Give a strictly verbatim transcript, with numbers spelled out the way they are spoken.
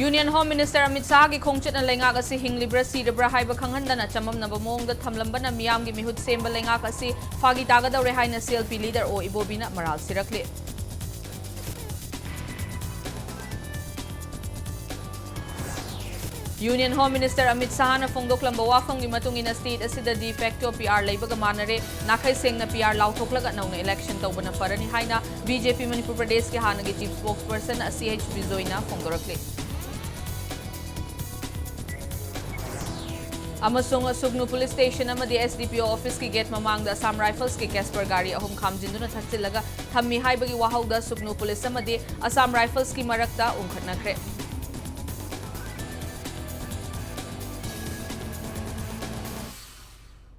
Union Home Minister Amit Shahꯒꯤ ꯈꯣꯡꯆꯠꯅ ꯂꯩꯉꯥꯛ ꯑꯁꯤ ꯍꯤꯡꯂꯤꯕ꯭ꯔꯥ ꯁꯤꯔꯕ꯭ꯔꯥ ꯍꯥꯏꯕ ꯈꯪꯍꯟꯗꯅ ꯆꯃꯝꯅꯕ ꯃꯑꯣꯡꯗ ꯊꯝꯂꯝꯕꯅ ꯃꯤꯌꯥꯝꯒꯤ ꯃꯤꯍꯨꯠ ꯁꯦꯝꯕ ꯂꯩꯉꯥꯛ ꯑꯁꯤ ꯐꯥꯒꯤ ꯇꯥꯒꯗꯧꯔꯦ ꯍꯥꯏꯅ C L P leader ꯑꯣ ꯏꯕꯣꯕꯤꯅ ꯃꯔꯥꯜ ꯁꯤꯔꯛꯂꯤ꯫ Union Home Minister Amit Shahꯅ ꯐꯣꯡꯗꯣꯛꯂꯝꯕ ꯋꯥꯐꯝꯒꯤ ꯃꯇꯨꯡ ꯏꯟꯅ state ꯑꯁꯤꯗ de facto P R ꯂꯩꯕꯒ ꯃꯥꯟꯅꯔꯦ, ꯅꯥꯈꯩ ꯁꯦꯡꯅ P R ꯂꯥꯎꯊꯣꯛꯂꯒ ꯅꯧꯅ election ꯇꯧꯕꯅ ꯐꯔꯅꯤ ꯍꯥꯏꯅ B J P ꯃꯅꯤꯄꯨꯔ ꯄ꯭ꯔꯗꯦꯁꯀꯤ ꯍꯥꯟꯅꯒꯤ chief spokesperson C H ꯕꯤꯖꯣꯏꯅ ꯐꯣꯡꯗꯣꯔꯛꯂꯤ꯫ ꯑꯃꯁꯨꯡ ꯁꯨꯒꯅꯨ police station ꯑꯃꯗꯤ S D P O officeꯀꯤ gate ꯃꯃꯥꯡꯗ Assam Riflesꯀꯤ Casper ꯒꯥꯔꯤ ꯑꯍꯨꯝ ꯈꯥꯝꯖꯤꯟꯗꯨꯅ ꯊꯠꯆꯤꯜꯂꯒ ꯊꯝꯃꯤ ꯍꯥꯏꯕꯒꯤ ꯋꯥꯍꯧꯗ ꯁꯨꯒꯅꯨ police ꯑꯃꯗꯤ Assam Riflesꯀꯤ ꯃꯔꯛꯇ ꯎꯪꯈꯠꯅꯈ꯭ꯔꯦ꯫